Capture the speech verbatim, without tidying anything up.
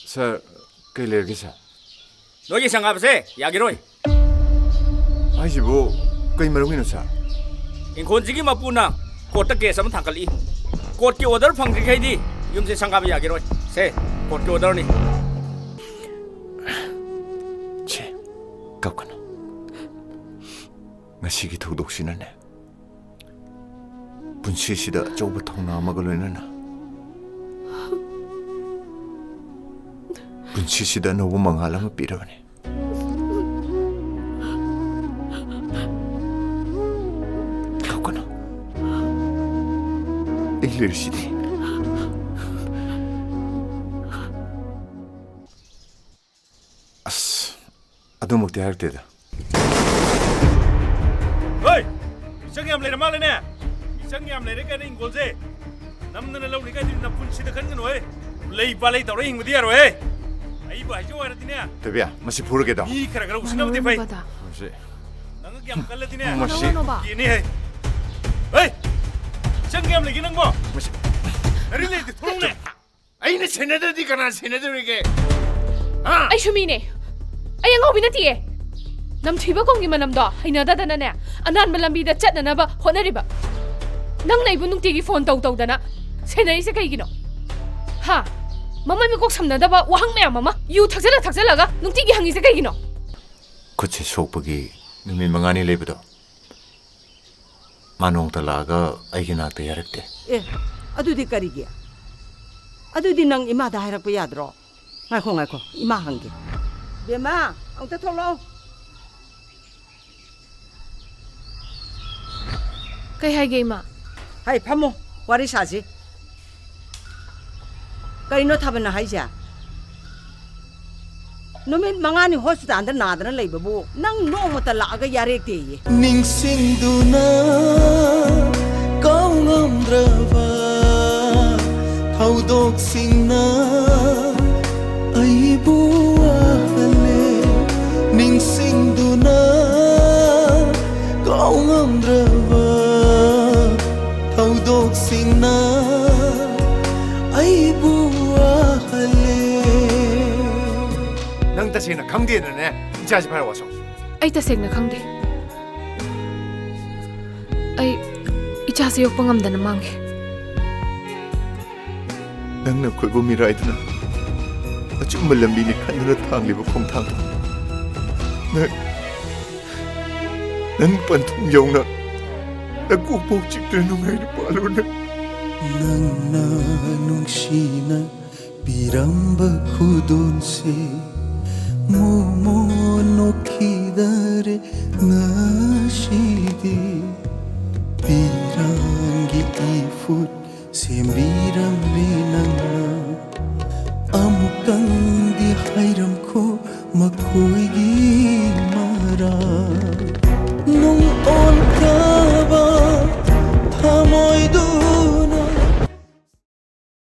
ꯁꯥꯔ, ꯀꯩ ꯂꯩꯔꯒꯦ, ꯁꯥꯔ? ꯅꯣꯏꯒꯤ ꯁꯪꯒꯥꯕꯁꯦ ꯌꯥꯈꯤꯔꯣꯏ꯫ ꯍꯥꯏꯁꯤꯕꯨ ꯀꯩ ꯃꯔꯝꯒꯤꯅꯣ, ꯁꯥꯔ? ꯏꯪꯈꯣꯜꯁꯤꯒꯤ ꯃꯄꯨꯅ ꯀꯣꯔꯠꯇ ꯀꯦꯁ ꯑꯃ ꯊꯥꯡꯒꯠꯂꯤ꯫ ꯀꯣꯔꯠꯀꯤ ꯑꯣꯔꯗꯔ ꯐꯪꯗ꯭ꯔꯤꯈꯩꯗꯤ ꯌꯨꯝꯁꯦ ꯁꯪꯒꯥꯕ ꯌꯥꯈꯤꯔꯣꯏ꯫ ꯁꯦ, ꯀꯣꯔꯠꯀꯤ ꯑꯣꯔꯗꯔꯅꯤ꯫ ꯁꯦ, ꯀꯞꯀꯅꯨ꯫ ꯉꯁꯤꯒꯤ ꯊꯧꯗꯣꯛꯁꯤꯅꯅꯦ, ꯄꯨꯟꯁꯤꯁꯤꯗ ꯑꯆꯧꯕ ꯊꯧꯅꯥ ꯑꯃꯒ ꯂꯣꯏꯅꯅ ꯄꯨꯟꯁꯤꯁꯤꯗ ꯑꯅꯧꯕ ꯃꯉꯥꯜ ꯑꯃ ꯄꯤꯔꯕꯅꯤ꯫ ꯀꯞꯀꯅꯨ꯫ ꯑꯩ ꯂꯩꯔꯤꯁꯤꯗꯤ꯫ ꯑꯁ, ꯑꯗꯨꯃꯛꯇꯤ ꯍꯥꯏꯔꯛꯇꯦꯗ꯫ ꯍꯣꯏ! ꯃꯤꯆꯪ ꯌꯥꯝ ꯂꯩꯔ ꯃꯥꯜꯂꯦꯅꯦ꯫ ꯃꯤꯆꯪ ꯌꯥꯝ ꯂꯩꯔꯦ ꯀꯥꯏꯅ ꯏꯪꯈꯣꯜꯁꯦ ꯅꯝꯗꯅ ꯂꯧꯅꯤ ꯀꯥꯏꯗꯤ ꯅꯄꯨꯟꯁꯤꯗ ꯈꯟꯒꯅꯨꯍꯦ꯫ ꯂꯩ ꯄꯥꯂꯩ ꯇꯧꯔ ꯍꯤꯡꯕꯗꯤ ꯌꯥꯔꯣꯏꯍꯦ꯫ ꯑꯩꯕꯨ ꯍꯥꯏꯖꯧ ꯍꯥꯏꯔꯗꯤꯅꯦ, ꯇꯕꯤꯌꯥ, ꯃꯁꯤ ꯐꯨꯔꯒꯦ ꯇꯧ꯫ ꯃꯤ ꯈꯔ ꯈꯔ ꯎꯁꯤꯟꯅꯕꯗꯤ ꯐꯩ꯫ ꯃꯥꯟꯅꯔꯨꯅꯨ ꯕꯗꯥ꯫ ꯃꯁꯤ ꯅꯪ ꯌꯥꯝ ꯀꯜꯂꯗꯤꯅꯦ, ꯃꯁꯤ ꯀꯩꯅꯣꯕ? ꯌꯦꯅꯤ ꯍꯦ꯫ ꯍꯦ! ꯃꯤꯆꯪ ꯀꯌꯥꯝ ꯂꯩꯒꯦ ꯅꯪꯕꯣ? ꯃꯁꯤ ꯅꯔꯤ ꯂꯩꯔꯗꯤ ꯊꯣꯛꯂꯛꯎꯅꯦ꯫ ꯑꯩꯅ ꯁꯦꯟꯅꯗ꯭ꯔꯗꯤ ꯀꯅꯥ ꯁꯦꯟꯅꯗꯧꯔꯤꯒꯦ? ꯍꯥ? ꯑꯩꯁꯨ ꯃꯤꯅꯦ꯫ ꯑꯩ ꯑꯉꯥꯎꯕꯤ ꯅꯠꯇꯤꯌꯦ꯫ ꯅꯝꯊꯤꯕ ꯀꯣꯝꯒꯤ ꯃꯅꯝꯗꯣ ꯍꯩꯅꯗꯗꯅꯅꯦ, ꯑꯅꯥꯟꯕ ꯂꯝꯕꯤꯗ ꯆꯠꯅꯅꯕ ꯍꯣꯠꯅꯔꯤꯕ꯫ ꯅꯪꯅ ꯑꯩꯕꯨ ꯅꯨꯡꯇꯤꯒꯤ ꯐꯣꯟ ꯇꯧ ꯇꯧꯗꯅ ꯁꯦꯟꯅꯔꯤꯁꯦ ꯀꯩꯒꯤꯅꯣ? ꯍꯥ? ꯃꯃꯩ ꯃꯀꯣꯛ ꯁꯝꯅꯗꯕ ꯋꯥꯍꯪ ꯃꯌꯥꯝ ꯑꯃ ꯌꯨ ꯊꯛꯆꯜꯂ ꯊꯛꯆꯜꯂꯒ ꯅꯨꯡꯇꯤꯒꯤ ꯍꯪꯉꯤꯁꯦ ꯀꯩꯒꯤꯅꯣ? ꯈꯨꯠꯁꯦ ꯁꯣꯛꯄꯒꯤ ꯅꯨꯃꯤꯠ ꯃꯉꯥꯅꯤ ꯂꯩꯕꯗꯣ, ꯃꯥ ꯅꯣꯡꯃꯇ ꯂꯥꯛꯑꯒ ꯑꯩꯒꯤ ꯅꯥꯛꯇ ꯌꯥꯔꯛꯇꯦ꯫ ꯑꯦ, ꯑꯗꯨꯗꯤ ꯀꯔꯤꯒꯤ? ꯑꯗꯨꯗꯤ ꯅꯪ ꯏꯃꯥꯗ ꯍꯥꯏꯔꯛꯄ ꯌꯥꯗ꯭ꯔꯣ? ꯉꯥꯏꯈꯣ, ꯉꯥꯏꯈꯣ, ꯏꯃꯥ ꯍꯪꯒꯦ꯫ ꯕꯦꯝꯃ, ꯑꯃꯨꯛꯇ ꯊꯣꯛꯂꯛꯑꯣ꯫ ꯀꯩ ꯍꯥꯏꯒꯦ, ꯏꯃꯥ? ꯍꯥꯏ, ꯐꯝꯃꯣ, ꯋꯥꯔꯤ ꯁꯥꯁꯤ꯫ ꯀꯔꯤꯅꯣ ꯊꯥꯕꯜꯅ ꯍꯥꯏꯁꯦ? ꯅꯨꯃꯤꯠ ꯃꯉꯥꯅꯤ ꯍꯣꯁꯄꯤꯇꯥꯜꯗ ꯅꯥꯗꯅ ꯂꯩꯕꯕꯨ ꯅꯪ ꯅꯣꯡꯃꯇ ꯂꯥꯛꯑꯒ ꯌꯥꯔꯦꯛꯇꯦꯌꯦ꯫ ꯅꯤꯡꯁꯤꯡꯗꯨꯅ ꯀꯥꯎ ꯉꯝꯗ꯭ꯔꯕ ꯊꯧꯗꯣꯛꯁꯤꯡꯅ ꯑꯩꯕꯨ ꯋꯥꯍꯜꯂꯦ꯫ ꯅꯤꯡꯁꯤꯡꯗꯨꯅ ꯀꯥꯎ ꯉꯝꯗ꯭ꯔꯕ ꯊꯧꯗꯣꯛꯁꯤꯡꯅ ꯑꯩꯕꯨ ꯋꯥꯍꯜꯂꯦ꯫ ꯇꯁꯦꯡꯅ ꯈꯪꯗꯦꯅꯅꯦ ꯏꯆꯥꯁꯤ ꯐꯥꯔ ꯋꯥꯁꯣ꯫ ꯑꯩ ꯇꯁꯦꯡꯅ ꯈꯪꯗꯦ꯫ ꯑꯩ ꯏꯆꯥꯁꯦ ꯌꯣꯛꯄ ꯉꯝꯗꯅ ꯃꯥꯡꯉꯦ꯫ ꯅꯪꯅ ꯈꯣꯏꯕꯨ ꯃꯤꯔꯥꯏꯗꯨꯅ ꯑꯆꯨꯝꯕ ꯂꯝꯕꯤꯅꯤ ꯈꯟꯗꯨꯅ ꯊꯥꯡꯂꯤꯕ ꯈꯣꯡꯊꯥꯡꯗꯣ ꯅꯪ, ꯅꯪ ꯄꯟꯊꯨꯡ ꯌꯧꯅ ꯅꯀꯣꯛꯐꯥꯎ ꯆꯤꯛꯇꯨꯅ ꯅꯨꯡꯉꯥꯏꯅ ꯄꯥꯜꯂꯨ ꯅꯪ꯫ ꯅꯪꯅ ꯅꯨꯡꯁꯤꯅ ꯄꯤꯔꯝꯕ ꯈꯨꯗꯣꯜꯁꯦ ꯃꯣꯃꯣꯟ ꯅꯣꯛꯈꯤꯗꯔꯦ ꯉꯁꯤꯗꯤ꯫ ꯄꯤꯔꯥꯡꯒꯤ ꯏꯐꯨꯠ ꯁꯦꯝꯕꯤꯔꯝꯂꯦ ꯅꯪꯅ꯫ ꯑꯃꯨꯛꯇꯪꯗꯤ ꯍꯥꯏꯔꯝꯈꯣ ꯃꯈꯣꯏꯒꯤ ꯃꯔꯥꯜ꯫